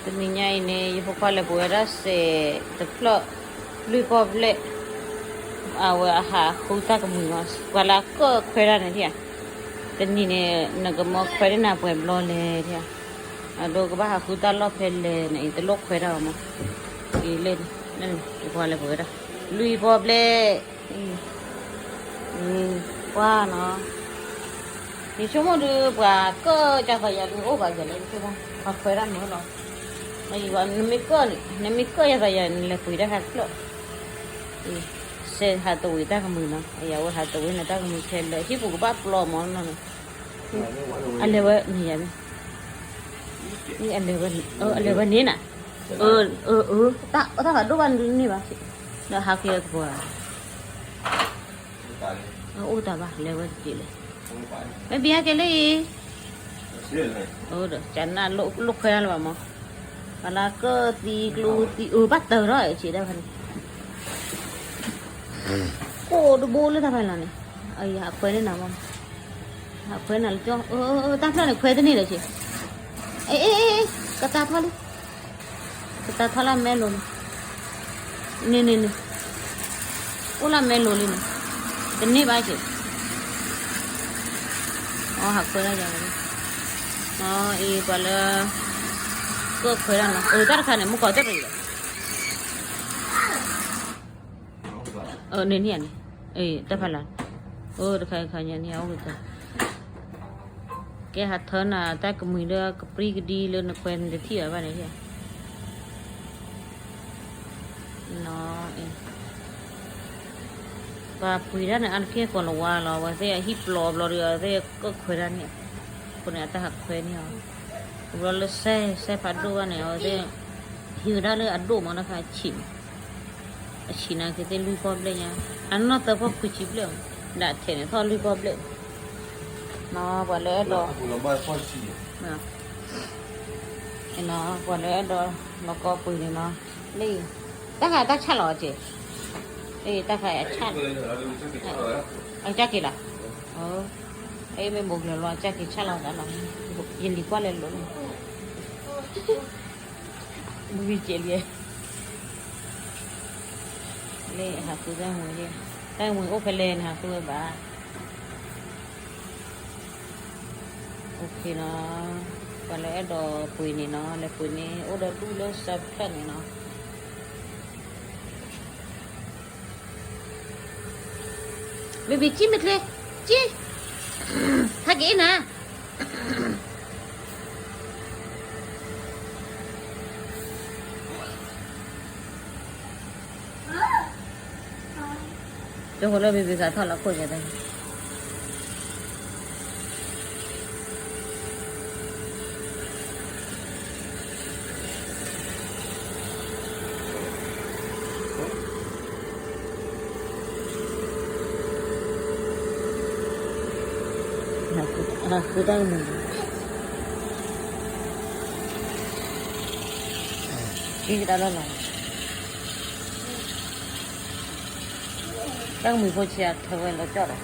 တနံၤညါအံၤန့ၣ် ယဖိခွါလဲၤပှ့ၤဝဲဒၣ်စဲးတဖျၢၣ် လွံၢ်ပီၣ်ဘျဲၣ်, အဝဲအဟးဃုတၢ်ကမှံၤမး, ပှၤလၢအကၢၣ်ခွဲးတၢ်န့ၣ်ဧါ, တနံၤန့ၣ် နကမၢခွဲးဒ်နၤပှဲၤဘျီလဲၣ်ဧါ, အဒိကဘၣ်ဟးဃုတၢ်လီၢ်ဖဲလဲၣ်န့ၣ် တလိၣ်ခွဲးတၢ်ဘၣ်မး, အံၤလၢန့ၣ် ယဖိခွါလဲၤပှ့ၤဝဲဒၣ် လွံၢ်ပီၣ်ဘျဲၣ် ကွၢ်နီၤ, ယဆိကမိၣ်ဒုး ပှၤကၢၣ်ကၢ်သးယၤဒုးအိၣ်ဘၣ်ယၤလၢယဆိကမိၣ် ပှၤခွဲးတၢ်မုာ်လီၤ, နမ့ၢ်ကၢၣ်န့ၣ် နမ့ၢ်ကၢၣ်ယၤသးယၤ နလဲၤပှ့ၤတၢ်ခါတဖျၢၣ်, စဲးဟးတဝံၤတၢ်ကမှံၤနီၤ, အယၤဝဲဟးတဝံၤန့ၣ်တၢ်ကမှံၤခဲလၢာ် ဟံၣ်ပူၤကဘၣ်ပျီမးနီၤ, အလဲၤဝဲန့ၣ်ယၤမ့ၢ် အလဲၤဝဲန့ၣ်နၤ, တၢ်ဖးဒိၣ်ဘၣ်န့ၣ်ဘၣ်, ဒီးဟးက့ၤကပၤ အအိၣ်တၢ်ဘၣ် လဲၤဝဲတက့ၢ်လၢ, မ့ၢ်ဘံဟဲက့ၤလၢအံၤ, ဒီးကနၣ်လိၣ်ခွဲးတၢ်လၢၤဘၣ်မး, ပှၤလၢကၢၣ်သံကျိသံ အၢ ဘၣ်တၢၢ်ထီၣ်အံၤ ဆံးတၢ်ဖဲန့ၣ်, ကိၣ်တဘိလၢတၢ်ဖဲလီၤန့ၣ်, အံၤဟးခွဲးန့ၢ်နၤမး, ဟးခွဲးနၤလၢကၠီ, တၢ်ဖျၢၣ်န့ၣ်ခွဲးတန့ၢ်ဒီးဆံး, အ့ အ့ အ့ ကတၢ်ထီၣ်လံ ကတၢ်ထီၣ်လၢမဲလိၤန့ၣ်, န့ၣ်န့ၣ်န့ၣ်, အိၣ်လၢမဲလိၤလံန့ၣ်, တန့ၢ်ဘၣ်က့ၤ, အဟးခွဲးဒၣ်ယၤ, အံၤပှၤလၢ ကၢၣ်ခွဲးဒၣ်နီၤ, အတၢ်တခါန့ၣ် မူကီးတၢ်တဂ့ၤလီၤ န့ၣ်န့ၣ်န့ၣ်, တၢ်ဖးလၢ်, တခါခါညါန့ၣ် အိၣ်ကတၢၢ်, ကဲဟးထၢနၤတၢ်ကမှံၤလၢကပြံကဒံလၢနခွဲးနတထံၣ်အီၤဘၣ်န့ၣ်, နီၤ, ပှၤပှ့ၤတၢ်န့ၣ် အါတက့ၢ်ကိးလၤဝါလီၤ, အဝဲသ့ၣ်အဟံၣ်ပျီဘျီဒီး အဝဲသ့ၣ်ကၢၣ်ခွဲးတၢ်န့ၣ်, အဃိန့ၣ် အတၢ်ဟးခွဲးန့ၢ်အီၤ, ဘျီလၢစဲ စဲဖးဒိၣ်ဘၣ်န့ၣ် အဝဲသ့ၣ် ဟံးဝဲဒၣ်လၢအဒိၣ်မးတခါအဆံးန့ၣ်, အဆံးန့ၣ်က့ၤသ့ၣ်လွံၢ်ပီၣ်ဘျဲၣ်ညါ, အနီၢ်သၢပီၣ်ခွံဆံဘျဲၣ်, ဒၣ်ထဲးန့ၣ်ထီၣ်လွံၢ်ပီၣ်ဘျဲၣ်, နီၤ ပှၤလၢအဲၣ်ဒိး နီၤ ပှၤလၢအဲၣ်ဒိး လီၤကီပှ့ၤန့ၣ်နီၤ, လၢ တၢ်ခါတၢ်ဆၣ်လီၤအီၤက့ၤ, တၢ်ခါအဆၣ်, အကစၢ်က့ၤလီၤ, အမ့ၢ်ဘိးကလၢၤလီၤ အကစၢ်က့ၤဆၣ်လီၤတၢ်လီၤ, ယလံၤကွၢ်လဲၤလိၤလီၤ, ဘုကကဲးလံ, လၢဟးဃုတၢ်မှံၤ, တၢ်မှံၤအိၣ်ဖဲလဲၣ်နဟးဃုဝဲဘၣ် နီၤ, ပှၤလၢအဲၣ်ဒိးပှ့ၤန့ၣ်နီၤ, လဲၤပှ့ၤန့ၣ် အိၣ်ဒီးဒူၣ်လၢစၢဖျၢၣ်န့ၣ်နီၤ, ဘံဘံ ကံၣ်မ့ၢ်ချ့, ကံၣ်, ဟဲက့ၤအံၤနၤ ကၠိဖိလၢဘံဘံသးထီၣ်လီၤခိၣ်ကဲသး, ဃုတၢ်မုာ်, ကံၣ်ကဒါလီၤလီၤ, တၢ်မုာ်ဖိဆံးအထၢဝဲလီၤကၠီၣ်ဒီး